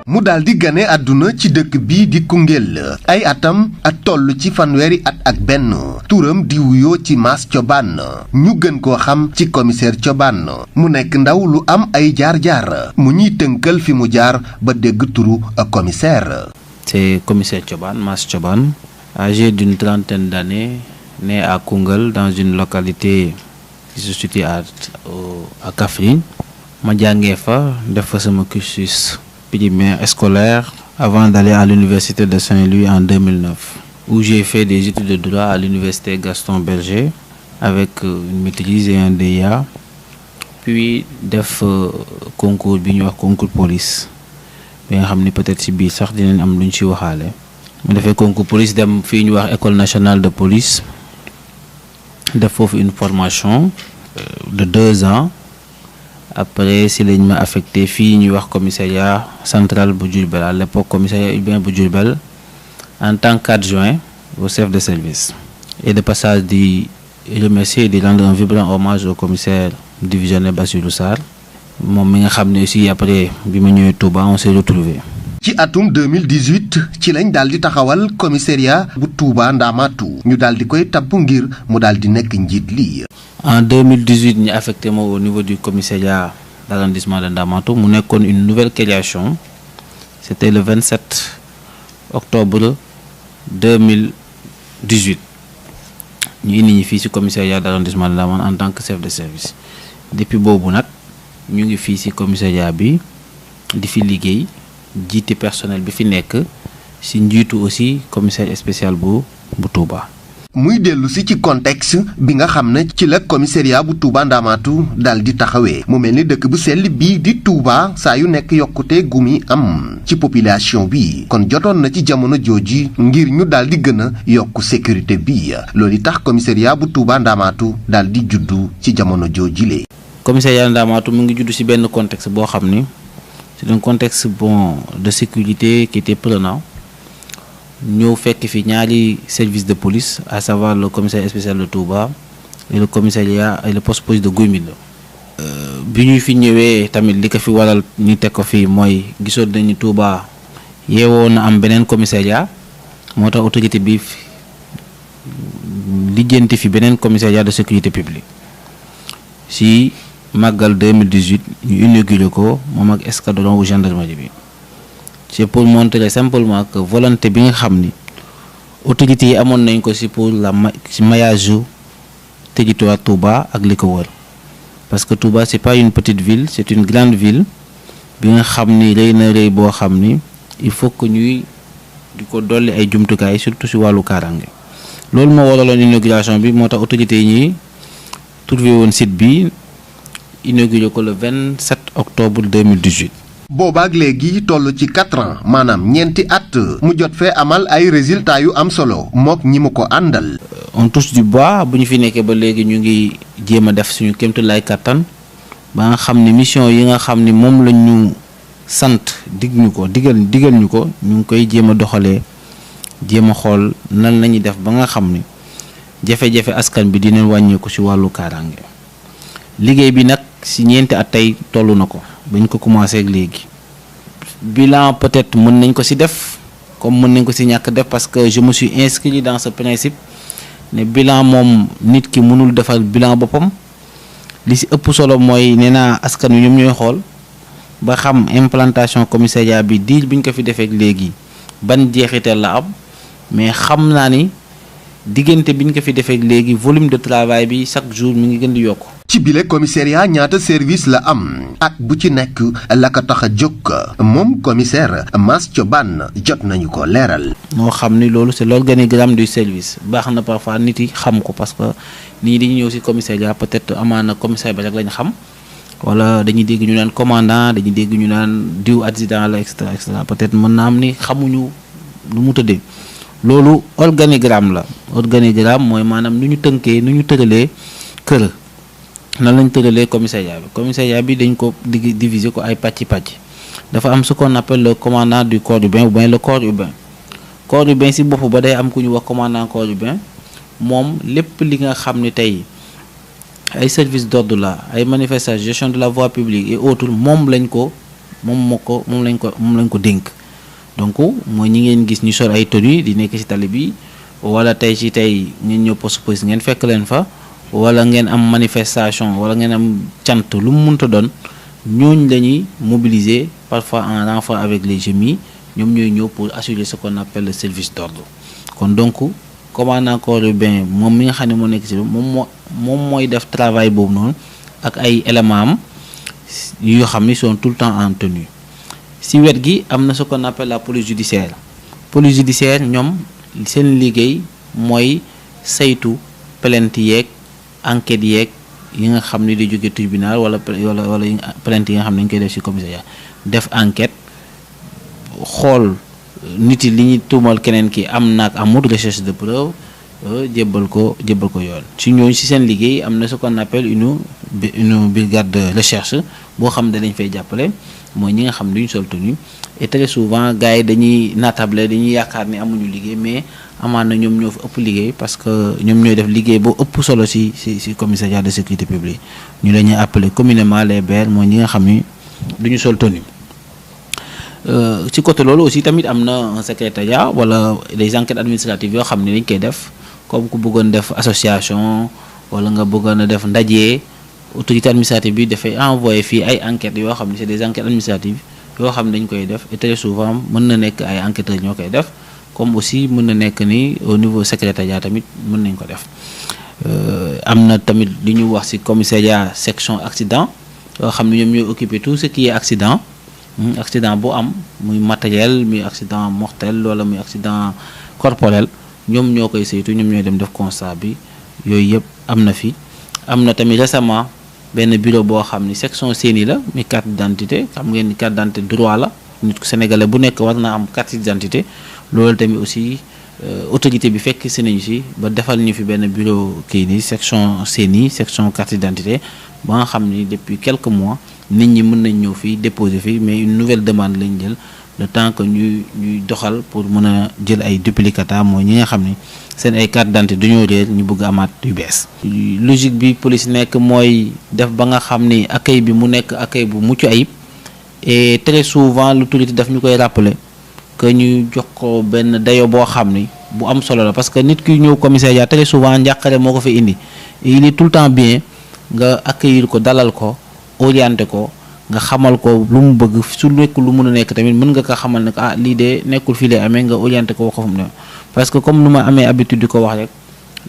mu daal di gane àdduna ci dëkk bii di Koungheul ay atam ak toll ci fanweeri at ak benn turam di wuyoo ci Mass Thioban ñu gën koo xam ci commissaire Thioban mu nekk ndaw lu am ay jaar-jaar mu ñuy tënkal fi mu jaar ba dégg turu commissaire. C'est commissaire Thioban, Mass Thioban, âgé d'une trentaine d'années, né à Koungheul dans une localité qui se situe à Kaffrine. Ma jàngee fa def fa sama cursus primaire scolaire avant d'aller à l'université de Saint-Louis en 2009, où j'ai fait des études de droit à l'université Gaston Berger avec une maîtrise et un DEA, puis def concours bi ñuy wax concours police bi nga xam ni peut-être ci biir sax dinañ am lu ñu ci waxaale. mu defee concours police dem fii ñu wax école nationale de police def foofu une formation de 2 ans. Après si lañ ma affecté fii ñuy wax commissariat central bu Diourbel, à l'époque commissariat urbain bu Diourbel, en tant qu'adjoint au chef de service. Et de passage di remercier et di rendre un vibrant hommage au commissaire divisionnaire Bassirou Sarr moom mi nga xam ne aussi après bi ma ñëwee Touba on s'est retrouvé. ci atum 2018 ci lañ daal di taxawal commissariat bu Touba Ndamatou ñu daal di koy tabb ngir mu daal di nekk njiit lii. En 2018 ñu affecté ma au niveau du commissariat d'arrondissement de Ndamatou mu nekkoon une nouvelle création. C'était le 27 octobre 2018 ñu indi ñi fii ci commissariat d'arrondissement de Ndamatou en tant que chef de service. Depuis boobu nag ñu ngi fii ci commissariat bi di fi liggéey jiite personnel bi fi nekk ci njiitu aussi commissaire spécial bu Touba. muy dellu si ci contexte bi nga xam ne ci la commissariat bu Touba Ndamatou daal di taxawee mu mel ni dëkk bu sell bii di Touba saa yu nekk yokkute gu mi am ci population bi kon jotoon na ci jamono jooji ngir ñu daal di gën a yokk sécurité bi loolu tax commissariat bu Touba Ndamatou daal di juddu ci jamono joojile. commissariat Ndamatou mu ngi juddu ci benn contexte boo xam ni c'est un contexte de sécurité qui était prenant. ñëw fekk fi ñaari service de police à savoir le commissariat spécial de Touba et le commissariat et le poste police de Gouye Mbinde. bi ñu fi ñëwee tamit li ko fi waral ñu teg ko fii mooy gisoon nañu Touba yeewoo na am beneen commissariat moo tax autorité bi lijjanti fi beneen commissariat de sécurité publique si màggal 2018 ñu inauguré ko moom ak escadron wu gendarmerie bi. C'est pour montrer simplement que volonté bi nga xam ni autorités yi amoon nañ ko ci pour ci maillage territoire Touba ak li ko wër parce que Touba c'est pas une petite ville, c'est une grande ville bi nga xam ni rëy na rëy boo xam ni il faut que ñuy di ko dolli ay jumtukaay surtout ci wàllu kaaraange. loolu moo waraloon inauguration bi moo tax autorités yi ñuy trouvé woon site bi inauguré ko le 27 octobre 2018. boobaak léegi toll ci 4 ans maanaam ñeenti at mu jot fee amal ay résultats yu am solo mook ñi mu ko àndal. on touche du bois bu ñu fi nekkee ba léegi ñu ngi jéem a def suñu kéemtulaay kattan ba nga xam ne mission yi nga xam ne moom la ñu sant digal ñu ko ñu ngi koy jéem a doxalee jéem a xool nan la ñuy def ba nga xam ni jafe-jafe askan bi dina wàññeeku ci wàllu kaaraange liggéey bi nag ci ñeenti at tey toll na ko. ba ñu ko commencé ak léegi bilan peut-être mën nañ ko ci def comme mën nañ ko ci ñàkk def parce que je me suis inscrit dans ce principe ne bilan moom nit ki mënul defal bilan boppam li ci ëpp solo mooy nee naa askan wi ñoom ñooy xool ba xam implantation commissariat bi diir bi ñu ko fi defee ak léegi ban jeexital la am mais xam naa ni diggante bi ñu ko fi defee ak léegi volume de travail bi chaque jour mi ngi gën di yokku. ci bile commissariat ñaata service la am ak bu ci nekk la ko tax a jóg moom commissaire Mass Thioban jot nañu ko leeral. moo xam ni loolu c'est l'organigramme du service baax na parfois nit yi xam ko parce que nit ñi dañuy ñëw ci commissariat peut-être amaana commissaire bi rek lañ xam wala dañuy dégg ñu naan commandant dañuy dégg ñu naan diw adjudant la et cetera peut-être mën na am ni xamuñu lu mu tëddee loolu organigramme la organigramme mooy maanaam nu ñu tënkee nu ñu tëralee kër. nan lañ tëralee commissariat bi dañ ko diviser ko ay pàcc dafa am ce qu'on appelle le commandant du corps urbain ou bien le corps urbain ci bopp ba day am ku ñu wax commandant corps urbain moom lépp li nga xam ni tey ay service d'ordre la ay manifestation gestion de la voie publique et autres moom lañ ko moom lañ ko dénk. donc mooy ñi ngeen gis ñu sol ay tenue di nekk ci tali bi wala tey ngeen ñëw poste police ngeen fekk leen fa wala ngeen am manifestation wala ngeen am cant lu mu mënta doon ñooñ la ñuy mobiliser parfois en renfort avec les GMI ñoom ñooy ñëw pour assurer ce qu'on appelle le service d'ordre. kon donc commandant corps urbain moom mi nga xam ne moo nekk ci moom mooy def travail boobu noonu ak ay éléments am yoo xam ni sont tout le temps en tenue. ci wet gi am na ce qu'on appelle la police judiciaire ñoom seen liggéey mooy saytu plainte yeeg enquête yeeg yi nga xam ni di jóge tribunal wala plainte yi nga xam ne dañ koy def ci commissariat def enquête xool nit yi li ñuy tuumal keneen ki am naag amul recherche de preuve jébbal ko yoon ci ñooñu ci seen liggéey am na ce qu'on appelle une brigade de recherche boo xam ne dañ fay jàppale mooy ñi nga xam ne duñu sol tenue et très souvent gars yi dañuy natable dañuy yaakaar ni amuñu liggéey mais amaan na ñoom ñoo fa ëpp liggéey parce que ñoom ñooy def liggéey boo ëpp solo ci commissariat de sécurité publique ñu la ñuy appeler communément les BR mooy ñi nga xam ni duñu sol tenue. ci côté loolu aussi tamit am na un secrétariat wala des enquêtes administratives yoo xam ne dañ koy def comme ku bëggoon def association wala nga bëggoon a def ndaje autorité administrative bi dafay envoyé fii ay enquêtes yoo xam ne c'est des enquêtes administratives yoo xam ne dañ koy def et très souvent mën na nekk ay enquêteurs ñoo koy def comme aussi mën na nekk ni au niveau secrétariat tamit mën nañ ko def. am na tamit li ñu wax ci commissariat section accident yoo xam ne ñoom ñooy occuper tout ce qui est accident bu am muy matériel muy accident mortel wala muy accident corporel ñoom ñoo koy saytu ñoom ñooy dem def constat bi yooyu yëpp am na fi. am na tamit récemment benn bureau boo xam ni section CENI la muy carte d'identité xam ngeen ni carte d'identité droit la nit ku sénégalais bu nekk war naa am carte d'identité loolu tamit aussi autorité bi fekk si nañu si ba defal ñu fi benn bureau kii nii section CENI section carte d'identité ba nga xam ni depuis quelques mois nit ñi mën nañ ñëw fii déposer fii mais une nouvelle demande lañ jël le temps que ñuy doxal pour mën a jël ay duplicata mooy ñi nga xam ni seen ay carte d'identité dañoo réer ñu bëgg amaat yu bees. logique bi police nekk mooy def ba nga xam ni accueil bi mu nekk accueil bu mucc ayib et très souvent l'autorité daf ñu koy rappeler que ñu jox ko benn dayo boo xam ni bu am solo la parce que nit ki ñëw commissariat très souvent njàqare moo ko fi indi et il est tout le temps bien nga accueillir ko dalal ko orienter ko. nga xamal ko lu mu bëgg su nekkul lu mën a nekk tamit mën nga ko xamal ne lii de nekkul fii lay amee nga orienté ko wax ko fu mu ne parce que comme nu ma amee habitude di ko wax rek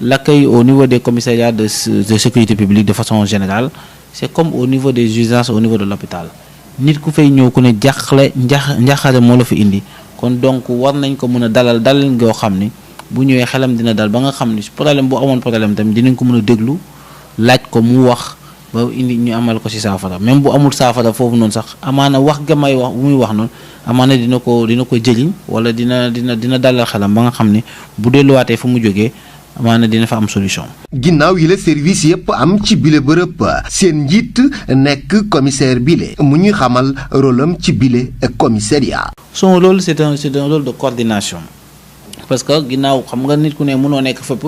l'accueil au niveau des commissariats de sécurité publique de façon générale c'est comme au niveau des urgences au niveau de l'hôpital nit ku fay ñëw ku ne njaaxare moo la fi indi kon donc war nañ ko mën a dalal ngoo xam ni bu ñëwee xelam dina dal ba nga xam ni problème bu amoon problème tamit dinañ ko mën a déglu laaj ko mu wax ba indi ñu amal ko ci saafara même bu amul saafara foofu noonu sax amaana wax ga may wax bu muy wax noonu amaana dina ko jëriñ wala dina dalal xelam ba nga xam ne bu delluwaatee fu mu jógee amaana dina fa am solution. ginnaaw yi la service yépp am ci bile bërëb seen njiit nekk commissaire bile mu ñuy xamal rôle am ci bile commissariat. son rôle c'est un rôle de coordination parce que ginnaaw xam nga nit ku ne mënoo nekk fépp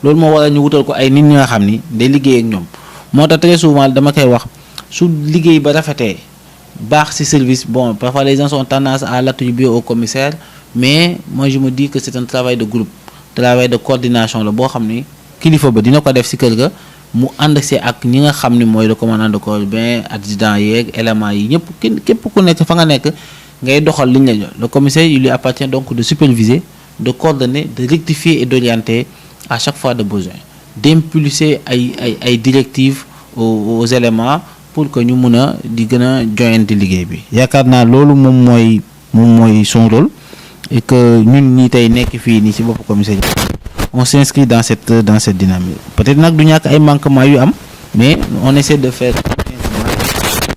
loolu moo waral ñu wutal ko ay nit ñi nga xam ni day liggéey ak ñoom. moo tax très souvent dama koy wax su liggéey ba rafetee baax ci service bon parfois les gens ont tendance à l'attribuer au commissaire mais moi je me dis que c'est un travail de groupe travail de coordination la boo xam ni kilifa ba dina ko def ci kër ga mu ànd ci ak ñi nga xam ni mooy le commandant de corps urbain adjudant yeeg éléments yi ñëpp képp ku nekk fa nga nekk ngay doxal li ñu la jox le commissaire il lui appartient donc de superviser de coordonner de rectifier et d'orienter à chaque fois de besoin d'impulser ay directives aux éléments pour que ñu mën a di gën a joyante liggéey bi yaakaar naa loolu moom mooy son rôle et que ñun ñi tey nekk fii nii ci bopp commissariat on s'inscrit dans cette dynamique peut-être nag du ñàkk ay manquements yu am mais on essaie de faire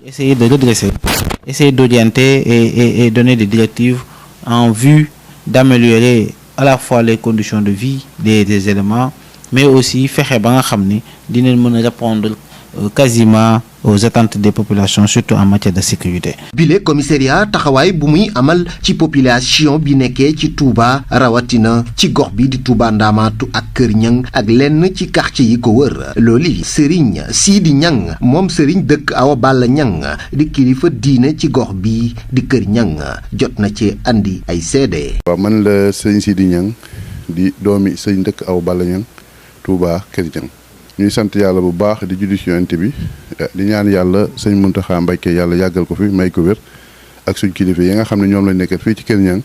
essayer de redresser essayer d'orienter et donner des directives en vue d'améliorer à la fois les conditions de vie des éléments mais aussi fexe ba nga xam ni dinañ mën a répondre quasiment aux attentes des populations, surtout en matière de sécurité. bile commissariat taxawaay bu muy amal ci population bi nekkee ci Touba rawatina ci gox bi di Touba Ndamaatu ak Kër Ñang ak lenn ci quartier yi ko wër loolu Serigne Sidi Ñang moom Serigne dëkk Awa Balla Ñang di kilifa diine ci gox bi di Kër Ñang jot na ci andi ay seede. waaw man la Serigne Sidi Ñang di doomi Serigne dëkk Awa Balla Ñang Touba Kër Ñang ñuy sant yàlla bu baax di julli ci Yonent bi di ñaan yàlla sëñ Muntaxa Mbakke yàlla yàggal ko fi may ko wér ak suñ kilifa yi nga xam ne ñoom lañ nekkat fii ci Kër Ñang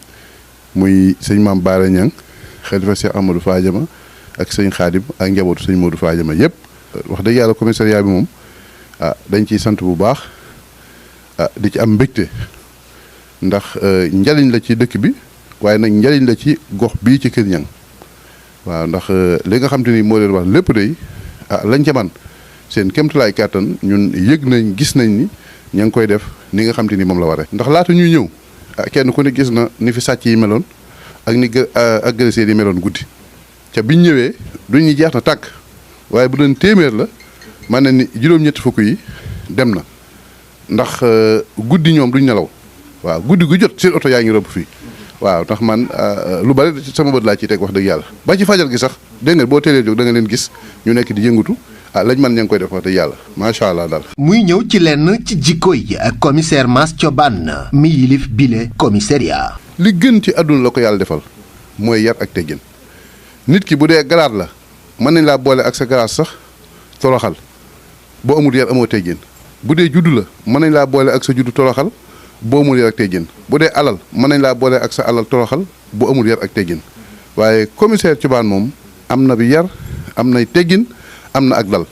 muy sëñ Maam Baara Ñang xalifa Cheikh Amadou Fadiama ak sëñ Xaadim ak njabootu sëñ Modou Fadiama yëpp. wax dëgg yàlla commissariat bi moom dañ ciy sant bu baax di ci am mbégte ndax njariñ la ci dëkk bi waaye nag njariñ la ci gox bii ci Kër Ñang waaw ndax li nga xam te ni moo leen wax lépp day lañ ca man seen kéemtalaay kàttan ñun yëg nañ gis nañ ni ña ngi koy def ni nga xam te ni moom la waree. ndax laata ñuy ñëw kenn ku ne gis na ni fi sàcc yi meloon ak ni agresseurs yi meloon guddi ca biñ ñëwee duñ ñu jeex na tàkk waaye bu doon téeméer la man na ni juróom-ñetti fukk yi dem na ndax guddi ñoom duñ nelaw waaw guddi gu jot seen oto yaa ngi rëbb fii. waaw tax man lu bari sama bët laa ciy teg wax dëgg yàlla ba ci fajar gi sax dégg nga boo teelee jóg da nga leen gis ñu nekk di yëngatu lañ man ña ngi koy def wax dëgg yàlla macha allah daal. muy ñëw ci lenn ci jikko yi ak commissaire Mass Thioban mi yilif bile commissariat. li gën ci àdduna la ko yàlla defal mooy yar ak teggin nit ki bu dee garaat la mën nañ laa boole ak sa garaat sax toroxal boo amul yar amoo teggin bu dee juddu la mën nañ laa boole ak sa juddu toroxal. boo amul yar ak teggin bu dee alal mën nañ laa boole ak sa alal toroxal bu amul yar ak teggin waaye commissaire Thioban moom am na bi yar am nay teggin am na ak dal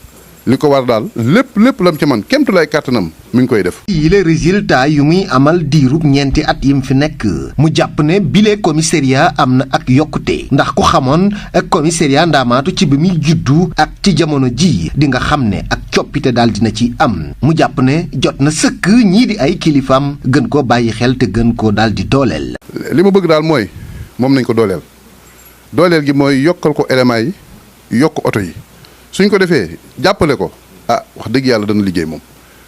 li ko war daal lépp lam ci man kémtu lay kàttanam mi ngi koy def. yile résultat yu muy amal diirub ñeenti at yim fi nekk mu jàpp ne bile commissariat am na ak yokkute ndax ku xamoon ak commissariat Ndamaatu ci bi muy juddu ak ci jamono ji di nga xam ne ak coppite daal dina ci am mu jàpp ne jot na sëkk ñii di ay kilifaam gën koo bàyyi xel te gën koo daal di dooleel. li ma bëgg daal mooy moom nañ ko dooleel gi mooy yokkal ko éléments yi yokk oto yi suñ ko defee jàppale ko wax dëgg yàlla dana liggéey moom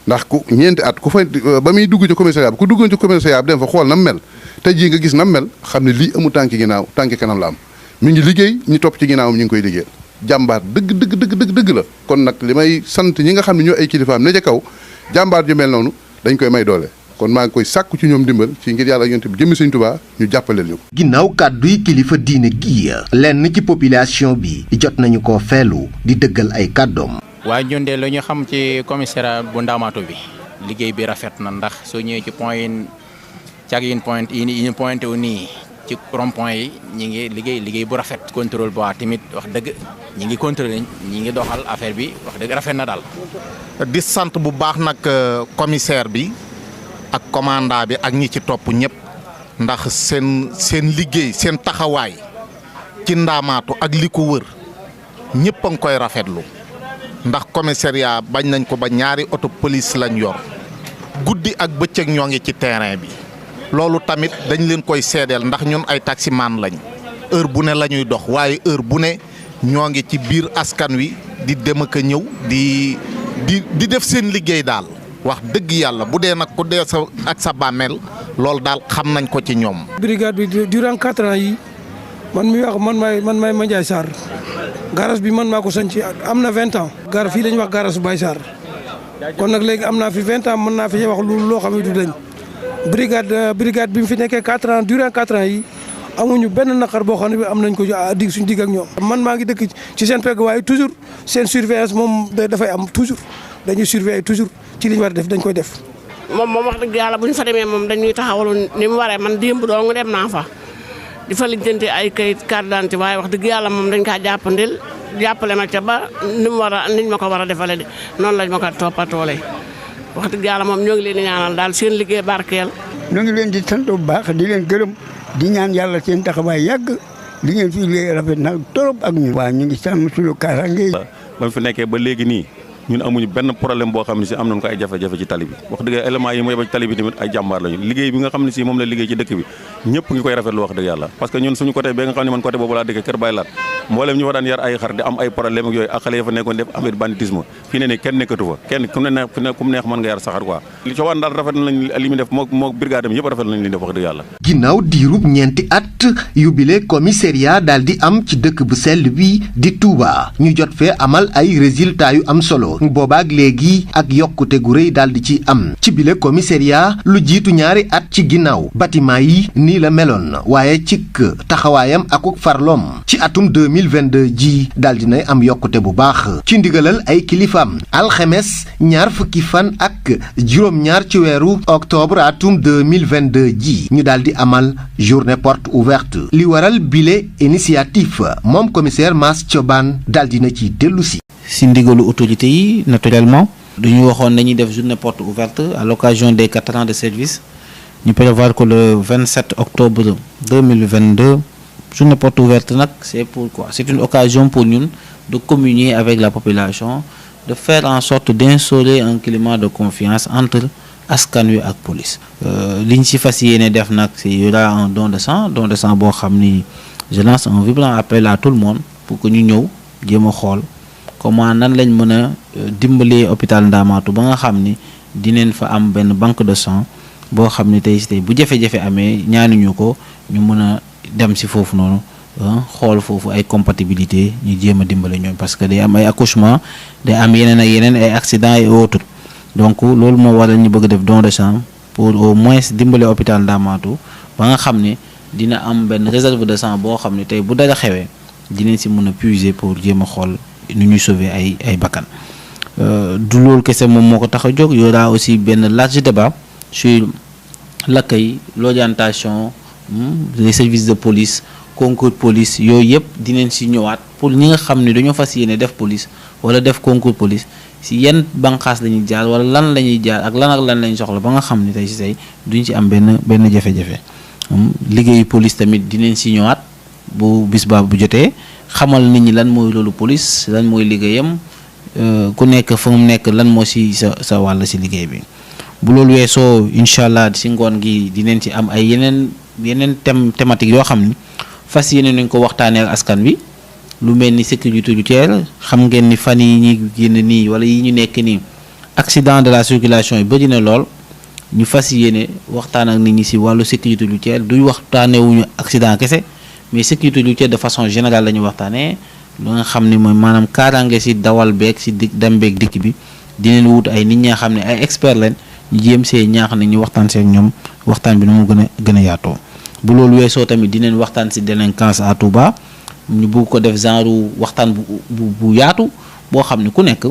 ndax ku ñeenti at ku fa ba muy dugg ci commissariat bi ku duggoon ci commissariat bi dem fa xool nam mel tey jii nga gis nam mel xam ne lii amul tànki ginnaaw tànki kanam la am mi ngi liggéey ñi topp ci ginnaawam ñu ngi koy liggéeyal jàmbaar dëgg la kon nag li may sant ñi nga xam ne ñoo ay kilifaam ne ca kaw jàmbaar ju mel noonu dañ koy may doole kon maa ngi koy sàkku ci ñoom dimbal ci ngir yàlla ak yonent bi jëmmi Sëñ Tuubaa ñu jàppaleel ñu ko. ginnaaw kàdduy kilifa diine gi lenn ci population bi jot nañu ko feelu di dëggal ay kàddoom. waaye ñun de lu ñu xam ci commissariat bu Ndamaatu bi liggéey bi rafet na ndax soo ñëwee ci point yi cag yi ñu pointé wu nii ci rond point yi ñi ngi liggéey bu rafet. contrôle bu tamit wax dëgg ñi ngi contrôlé ñi ngi doxal affaire bi wax dëgg rafet na daal. di sant bu baax nag commissaire bi. ak commandant bi ak ñi ci topp ñëpp ndax seen liggéey seen taxawaay ci Ndamaatu ak li ko wër ñëpp a ngi koy rafetlu ndax commissariat bañ nañ ko ba ñaari auto police lañ yor guddi ak bëccëg ñoo ngi ci terrain bi loolu tamit dañ leen koy seedeel ndax ñun ay taximan lañ heure bu ne la ñuy dox waaye heure bu ne ñoo ngi ci biir askan wi di dem ak a ñëw di def seen liggéey daal. wax dëgg yàlla bu dee nag ku dee sa ak sa bàmmeel loolu daal xam nañ ko ci ñoom. brigade bi durant 4 ans yi man mi wax man maay Mandiaye Sarr garage bi man maa ko sanc am na 20 ans. fii dañuy wax garage Baye Sarr kon nag léegi am naa fi 20 ans mën naa fi wax loo xam ne du dañ brigade bi mu fi nekkee 4 ans durant 4 ans yi amuñu benn naqar boo xam ne bi am nañ ko suñu digg ak ñoom. man maa ngi dëkk ci seen pegg waaye toujours seen surveillance moom dafay am toujours dañuy surveiller toujours. ci li ñu war a def dañ koy def. moom wax dëgg yàlla bu ñu fa demee moom dañuy taxawaloon ni mu waree man démb dong dem naa fa di fa lijjanti ay kayit carte d'identité waaye wax dëgg yàlla moom dañ kaa jàppale ma ca ba ni mu war a niñ ma ko war a defale de noonu lañ ma ko toppatoolee wax dëgg yàlla moom ñoo ngi leen di ñaanal daal seen liggéey barkeel. ñoo ngi leen di sant bu baax di leen gërëm di ñaan yàlla seen taxawaay yàgg li ngeen fi liggéey rafet na trop ak ñun. waaw ñu ngi sàmm suñu kaaraange. ba mu fi nekkee ba léegi nii ñun amuñu benn problème boo xam ne si am nañ ko ay jafe-jafe ci tali bi wax dëgg éléments yi mu yebal ci tali bi tamit ay jàmbaar lañu liggéey bi nga xam ne si moom la liggéey ci dëkk bi ñëpp ngi koy rafetlu wax dëgg yàlla parce que ñun suñu côté bi nga xam ne man côté boobu laa dëkk Kër Baye Laat mboolem ñu fa daan yar ay xar di am ay problème ak yooyu ak xale yi fa nekkoon def affaire banditisme fii ne kenn nekkatu fa kenn ku mu neex mën nga yar saxar quoi li cowaan daal rafet nañ li mu def moo brigade am yëpp rafet nañ li def wax dëgg yàlla. ginnaaw diirub ñeenti at yu bile commissariat daal di am ci dëkk bu sell bi di Touba ñu jot fee amal ay résultats yu am solo boobaak léegi ak yokkute gu rëy daal di ci am ci bile commissariat lu jiitu ñaari at ci ginnaaw bâtiment yi nii la meloon waaye ci taxawaayam akuk farloom ci atum 2022 ji daal di nay am yokkute bu baax ci ndigalal ay kilifaam alxemes ñaar fukki fan ak juróom-ñaar ci weeru octobre atum 2022 ji ñu daal di amal journée porte ouverte li waral bile initiative moom commissaire Mass Thioban daal di na ci dellu si. si ndigalu autorité yi naturellement dañu waxoon nañuy def journée porte ouverte à l'occasion des 4 ans de service ñu prévoir que le 27 octobre 2022 journée porte ouverte nag c'est pourquoi c'est une occasion pour ñun de communier avec la population de faire en sorte d'instaurer un climat de confiance entre askan wi ak police liñ ci fas yéene def nag il y aura un don de sang boo xam ni je lance un vibrant appel à tout le monde pour que ñu ñëw jéem a xool comment nan lañ mën a dimbalee hôpital Ndamatou ba nga xam ni dinañ fa am benn banque de sang boo xam ni tey bu jafe-jafe amee ñaanuñu ko ñu mën a dem si foofu noonu xool foofu ay compatibilité ñu jéem a dimbale ñoom parce que day am ay accouchement day am yeneen ak yeneen ay accidents et autres donc loolu moo waral ñu bëgg def don de sang pour au moins dimbale hôpital Ndamatou ba nga xam ne dina am benn réserve de sang boo xam ne tey bu dara xewee dinañ si mën a puiser pour jéem a xool nu ñuy sauver ay bakkan du loolu kese moom moo ko tax a jóg y aura aussi benn large débat sur l'accueil l'orientation les services de police concours police yooyu yëpp dinañ si ñëwaat pour ñi nga xam ne dañoo fas yéene def police wala def concours police si yenn banqaas lañuy jaar wala lan la ñuy jaar ak lan lañ soxla ba nga xam ne tey duñ ci am benn jafe-jafe liggéeyu police tamit dinañ si ñëwaat bu bis baa bu jotee xamal nit ñi lan mooy loolu police lan mooy liggéeyam ku nekk fa mu nekk lan moo si sa wàll si liggéey bi bu loolu weesoo incha allah si ngoon gi dinañ ci am ay yeneen thématique yoo xam ni fas yéene nañ ko waxtaanee ak askan wi lu mel ni sécurité routière xam ngeen ni fan yi ñuy génn nii wala yi ñu nekk nii accident de la circulation yi bëri na lool ñu fas yéene waxtaan ak nit ñi si wàllu sécurité routière duy waxtaanewuñu accident kese mais sécurité routière de façon générale la ñu waxtaanee lu nga xam ni mooy maanaam kaaraange si dawal beeg si dem beeg dikk bi dinañ wut ay nit ñi nga xam ne ay experts lañ ñu jéem see ñaax nañ ñu waxtaan seeg ñoom waxtaan bi nu mu gën a yaatoo bu loolu weesoo tamit dinañ waxtaan si délinquance à Touba ñu bëgg ko def genre waxtaan bu yaatu boo xam ne ku nekk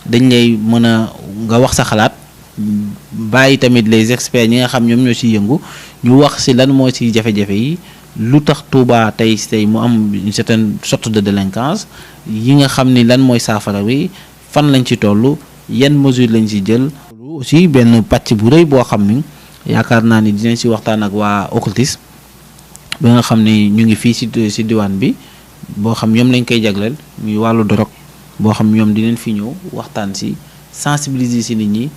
dañ lay mën a nga wax sa xalaat bàyyi tamit les experts ñi nga xam ñoom ñoo ciy yëngu ñu wax si lan moo ci jafe-jafe yi lu tax Touba tey mu am une certaine sorte de délinquance yi nga xam ni lan mooy saafara wi fan lañ ci toll yan mesure lañ ci jël. aussi benn pàcc bu rëy boo xam ni yaakaar naa ni dinañ ci waxtaan ak waa occultisme ba nga xam ni ñu ngi fii ci diwaan bi boo xam ñoom lañ koy jagleel muy wàllu dorog boo xam ñoom dinañ fi ñëw waxtaan ci sensibiliser ci nit ñi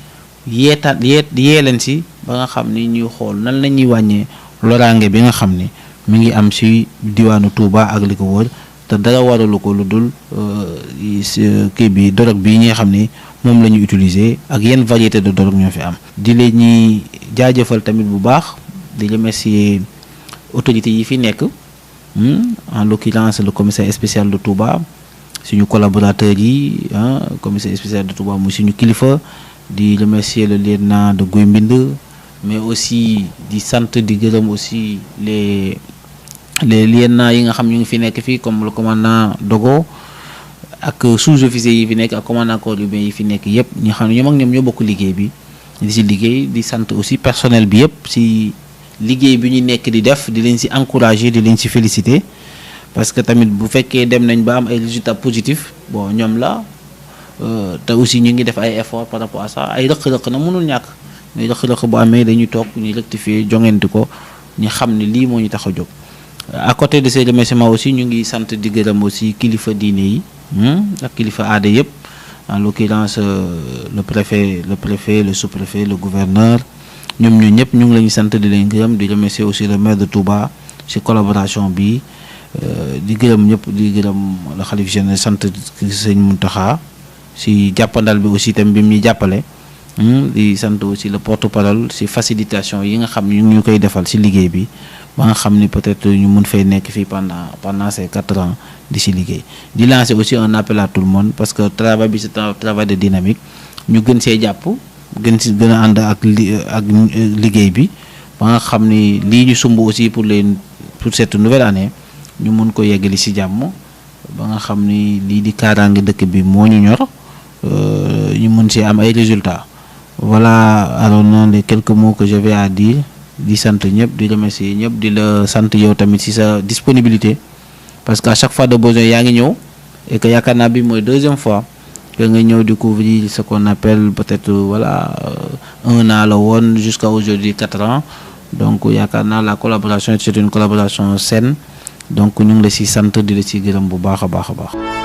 yee leen ci ba nga xam ni ñuy xool nan la ñuy wàññee loraange bi nga xam ni mi ngi am ci diwaanu Touba ak li ko wër te dara waralu ko lu dul kii bi dorog bi ñi nga xam ni moom la ñu utiliser ak yenn variété de dorog ñoo fi am. di leen ñuy jaajëfal tamit bu baax di remercier autorités yi fi nekk en l'occurrence le commissaire spécial de Touba suñu collaborateurs yi commissaire spécial de Touba muy suñu kilifa di remercier le lieutenant de Guy Mbind mais aussi di sant di gërëm aussi les lieutenants yi nga xam ñu ngi fi nekk fii comme le commandant Dogo ak sous-officiers yi fi nekk ak commandant corps urbain yi fi nekk yëpp ñi xam ne ñoom ak ñoom ñoo bokk liggéey bi di si liggéey di sant aussi personnel bi yëpp si liggéey bi ñu nekk di def di leen si encourager di leen si féliciter parce que tamit bu fekkee dem nañ ba am ay résultats positifs bon ñoom la te aussi ñu ngi def ay efforts par rapport à ça ay rëq-rëq na mënul ñàkk mais rëq-rëq bu amee dañuy toog ñu rectifier jongante ko ñu xam ne lii moo ñu tax a jóg. à côté de ces remerciements aussi ñu ngi sant di gërëm aussi kilifa diine yi ak kilifa aada yëpp en l'occurrence le préfet le sous-préfet le gouverneur ñoom ñu ñëpp ñu ngi leen sant di leen gërëm di remercier aussi le maire de Touba ci collaboration bi di gërëm ñëpp di gërëm le khalife général sant sëñ Mountakha ci jàppandal bi aussi tam bi mu jàppale di sant aussi le porte-parole ci facilitation yi nga xam ñu koy defal ci liggéey bi ba nga xam ni peut-être ñu mun fay nekk fii pendant ces 4 ans di ci liggéey di lancer aussi un appel à tout le monde parce que travail bi c'est un travail de dynamique ñu gën see jàpp gën a ànd ak liggéey bi ba nga xam ni lii ñu sumb aussi pour cette nouvelle année ñu mun ko yeggali ci jàmm ba nga xam ni lii di kaaraange dëkk bi moo ñu ñor ñu mun ci am ay résultats voilà alors noonu les quelques mots que j'avais à dire di sant ñëpp di remercier ñëpp di la sant yow tamit ci sa disponibilité parce que à chaque fois de besoin yaa ngi ñëw et que yaakaar naa bi mooy 2e fois que nga ñëw di couvrir ce qu'on appelle peut-être 1 an la woon jusqu'à aujourd'hui 4 ans donc yaakaar naa la collaboration c'est une collaboration saine donc ñu ngi la ci sant di la ci gërëm bu baax a baax a baax